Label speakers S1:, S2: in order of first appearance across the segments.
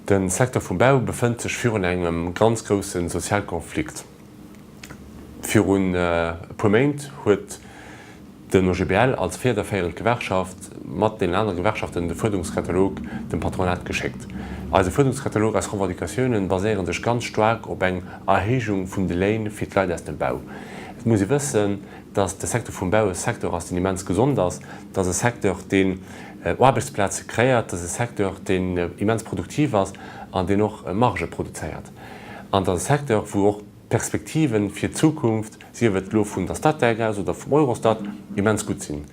S1: De Secteur vum Bau befënnt sech virun engem ganz grousse Sozialkonflikt. Virun e puer Méint huet den OGBL als fiederféierend Gewerkschaft mat deenen anere Gewerkschaften de Fuerderungskatalog dem Patronat geschéckt. Eise Fuerderungskatalog, eis Revendicatiounen baséiere sech ganz staark op eng Erhéijung vun de Léin fir d'Leit aus dem Bau. Et muss ee wëssen, dass de Secteur vum Bau e Secteur ass, deen immens gesond ass, dass e Secteur, deen Aarbechtsplaze kreéiert, dass e Secteur, deen immens produktiv ass an deen och Margë produzéiert. An dass e Secteur, wou och d'Perspektive fir d'Zukunft, sief et elo vun der Statec aus oder vum Eurostat, immens gutt sinn.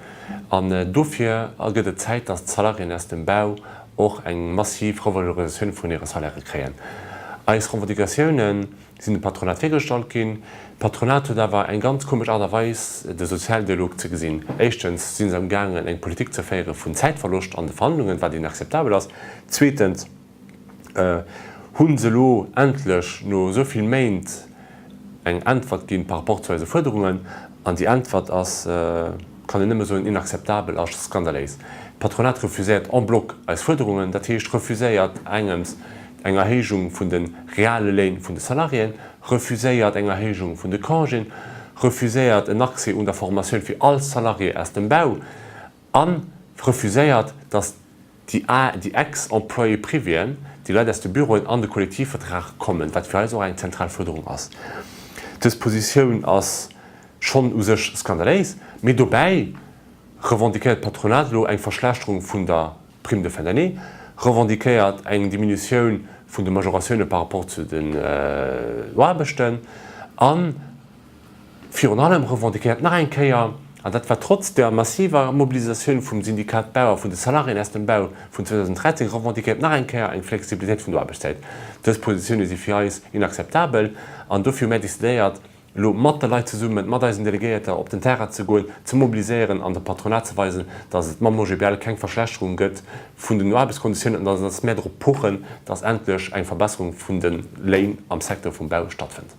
S1: An dofir gëtt et Zäit, dass d'Salariéen aus dem Bau och eng massiv Revalorisatioun vun hire Salairë kréien. Eis Revendicatiounen sinn dem Patronat virgestallt ginn. D'Patronat huet awer eng ganz komesch Aart a Weis, de Sozialdialog ze gesinn. Éischtens si se am gaangen, eng Politik ze féiere vun Zäitverloscht an de Verhandlungen, wat inakzeptabel ass. Zweetens hu se elo endlech no esou vill Méint eng Äntwert ginn par rapport zu eise Fuerderungen. An déi Äntwert ass, kann een nëmme soen, inakzeptabel a skandaléis. D'Patronat refuséiert en bloc eis Fuerderungen, dat heescht refuséiert engems eng Erhéijung vun de reale Léin vun de Salariéen, refuséiert eng Erhéijung vun de Congéen, refuséiert en Accès un der Formatioun fir all Salarié aus dem Bau a refuséiert, datt déi déi Ex-Employés privéen, déi Leit aus de Büroen, an de Kollektivvertrag kommen, wat fir eis och eng zentral Fuerderung ass. Dës Positioun ass schonn u sech skandaléis, mee dobäi revendiquéiert d'Patronat elo eng Verschlechterung vun der Prime de fin d'année, revendiquéiert eng Diminutioun vun de Majoratioune par rapport zu den Aarbechten a virun allem revendiquéiert nach eng Kéier, an dat war trotz der massiver Mobilisatioun vum Syndikat Bau a vun de Salariéen aus dem Bau vun 2013, revendiquéiert nach eng Kéier eng Flexibilitéit vun der Aarbechtszäit. Dës Positioune si fir eis inakzeptabel an dofir hu mär decidéiert, elo mat de Leit zesummen, mat eisen Delegéierter op den Terrain ze goen, ze mobiliséieren an dem Patronat ze weisen, dass et mam OGBL keng Verschlechterung gëtt vun den Aarbechtskonditiounen an dass mär drop pochen, dass endlech eng Verbesserung vun de Léin am Secteur vum Bau stattfënnt.